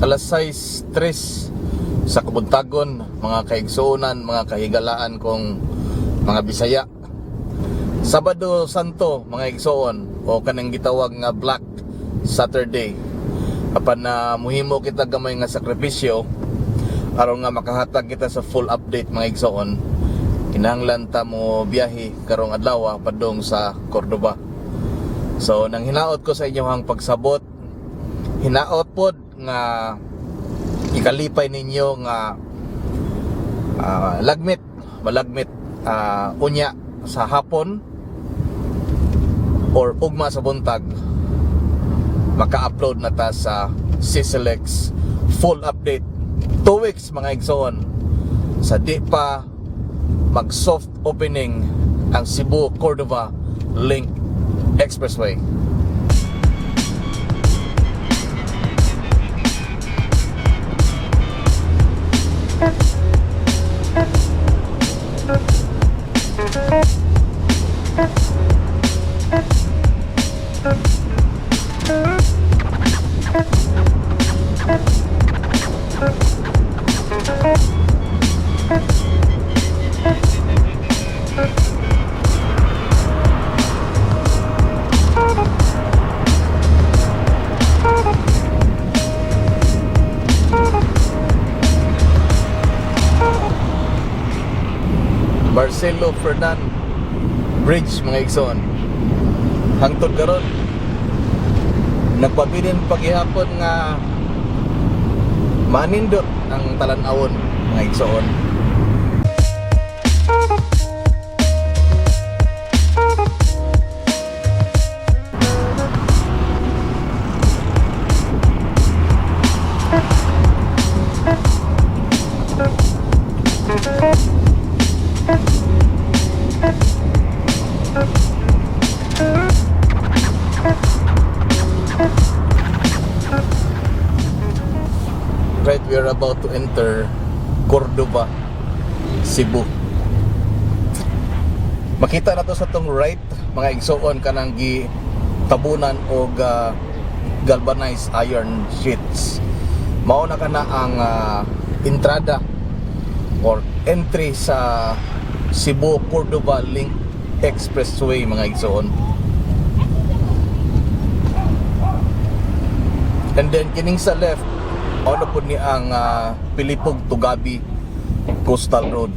Alas 6:03 sa kabuntagon, mga kaigsuonan, mga kahigalaan kong mga Bisaya. Sabado Santo, mga igsoon, o kanang gitawag nga Black Saturday. Apan na muhimo kita gamay nga sakripisyo aron nga makahatag kita sa full update, mga igsoon. Kinahanglan ta mo biyahe karong adlaw padung sa Cordova. So nang hinaot ko sa inyohang pagsabot, hinaot pod nga ikalipay ninyo nga lagmit, malagmit unya sa hapon or ugma sa buntag, maka-upload na ta sa Siselex full update. 2 weeks, mga igsoon, sa di pa mag soft opening ang Cebu Cordova Link Expressway. Marcelo Fernan Bridge, mga igsoon. Hangtod karon nagpabilin paghihapon nga manindot ang talan-awon, mga igsoon. Right, we are about to enter Cordova, Cebu. Makita na to sa tong right, mga igsoon, kanang gi tabunan og galvanized iron sheets. Mao na kana ang entrada or entry sa Cebu Cordova Link Expressway, mga igsoon. And then kining sa left, mao na pud ni ang Pilipog Tugabi Coastal Road.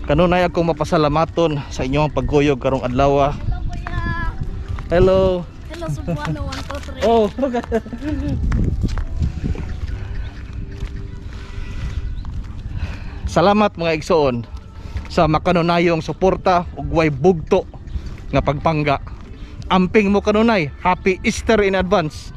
Kanunay akong mapasalamaton sa inyong pagkuyog karong adlaw. Hello, kuya. Hello. Hello, Subuano 1, 2, 3. Oh. Salamat, mga igsoon, sa makanunayong suporta ug way bugto nga pagpangga. Amping mo kanunay, happy Easter in advance.